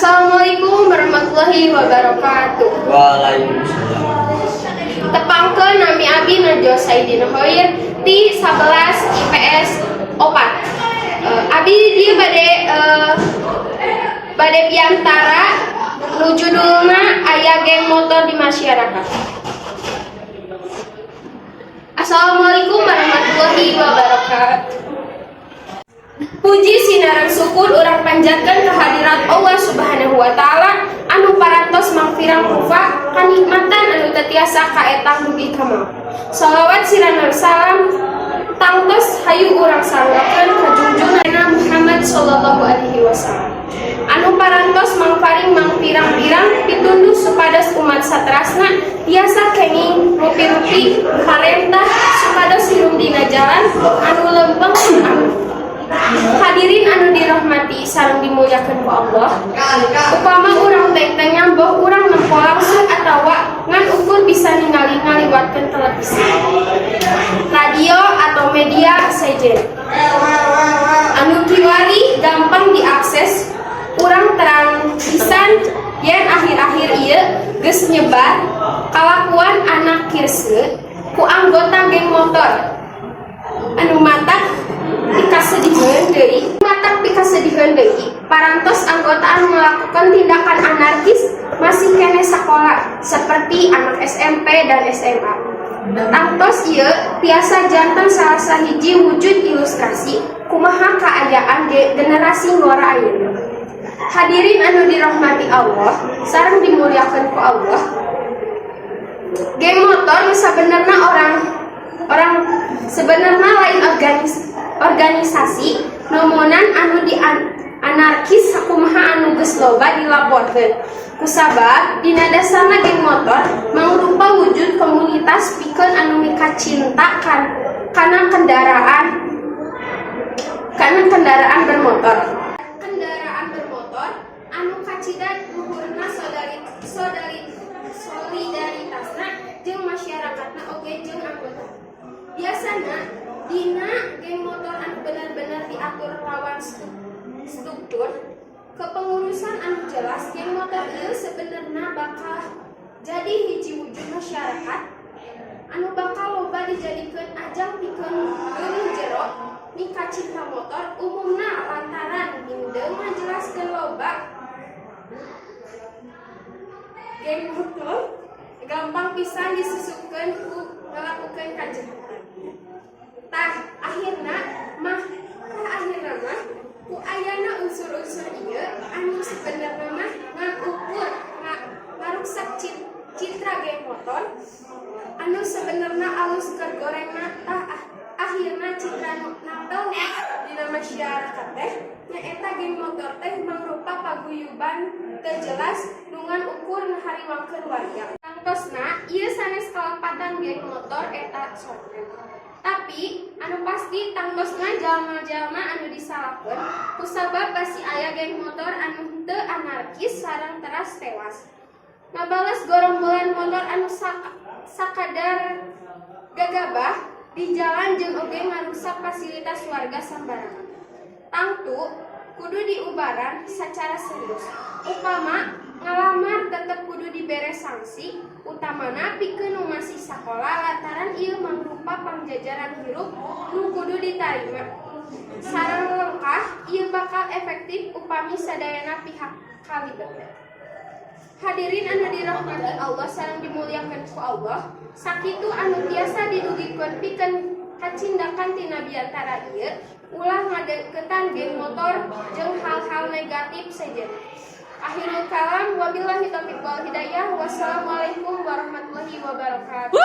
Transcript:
Assalamualaikum warahmatullahi wabarakatuh. Waalaikumsalam. Tepangkeun, nami abi Najwa Saidin Hoir ti 11 IPS 4. Abi di dieu bade biantara nu judulna aya geng motor di masyarakat. Assalamualaikum warahmatullahi wabarakatuh. Puji sinareng syukur urang panjatkan kehadirat Allah Subhanahu wa Taala anu parantos mangpirang rupa kanikmatan anu teu tiasa kaetang dugi ka maot. Salawat sirana salam tangtos hayu urang sanggakeun ka junjungan Muhammad sallallahu alaihi wasallam anu parantos mangparing mangpirang-pirang pitunduh supados umat saterasna tiasa kenging rupi-rupi parentah supados hirup dina jalan anu lempeng tur aman. Hadirin anu dirahmati sareng dimuliakan ku Allah, upama urang teng-teng nyamboh, urang nempo langsung atawa ngan ukur bisa ningali ngaliwatkeun televisi, radio, atau media sejen anu kiwari gampang diakses, urang terang pisan yen akhir-akhir ieu geus nyebar kalakuan anarkisme ku anggota geng motor anu matak pikasediheun deui. Matak pikasediheun deui, parantos anggota anu melakukan tindakan anarkis masih keneh sakola, seperti anak SMP dan SMA. Tangtos ieu tiasa janten salah sahiji wujud ilustrasi kumaha kaayaan generasi ngora ayeuna. Hadirin anu dirahmati Allah sareng dimuliakeun ku Allah, geng motor nu sabenerna orang sebenarnya lain organisasi nomonan anu di anarkis sakumaha anu geus loba dilaporkeun, kusabab dina dasarna geng motor mangrupa wujud komunitas pikeun anu mikacinta kana kendaraan bermotor, kendaraan bermotor anu kacida luhurna sodari sodari solidaritasna jeung masyarakatna oge jeung anggota. Biasana dina geng motor anu benar-benar diatur lawan struktur kepengurusan anu jelas, geng motor ieu sebenarnya bakal jadi hiji wujud masyarakat anu bakal loba dijadikeun ajang pikeun leuwih jero mikacinta motor umumna, lantaran hindeu ngajelaskeun loba geng motor gampang pisan disusupkeun ku ngalakukeun kajahatan. Tah akhirna mah ku ayana unsur-unsur ieu anu sebenarna mah ngan ukur ngaruksak citra geng motor anu sebenarna alus keur gorengna. Tah akhirna citra nu nampel dina masyarakat teh nyaeta geng motor teh mangrupa paguyuban teu jelas nu ngan ukur ngahariwangkeun warga. Tangtosna ieu sanes kalepatan geng motor eta sorangan, tapi anu pasti tangtosna jalma-jalma anu disalahkeun kusabab basi aya geng motor anu teu anarkis sareng teras tewas ngabales gorombolan motor anu sakadar gagabah di jalan jeung oge ngarusak fasilitas warga sambarangan. Tangtu kudu diubaran secara serius. Upama ngalamar tetep kudu dibere sanksi, utamana pikeun nu masih sakola, lantaran ieu mangrupa pangjajaran hirup nu kudu ditarima sareng lengkah. Ieu bakal efektif upami sadayana pihak kalibet. Hadirin anu dirahmati Allah sareng dimuliakeun ku Allah, sakitu anu tiasa didugikeun pikeun kacindakan tina biantara ieu. Ulah ngadeukeutan geng motor jeung hal-hal negatif sejen. Akhirul kalam, wabillahi taufiq wal hidayah, wassalamualaikum warahmatullahi wabarakatuh.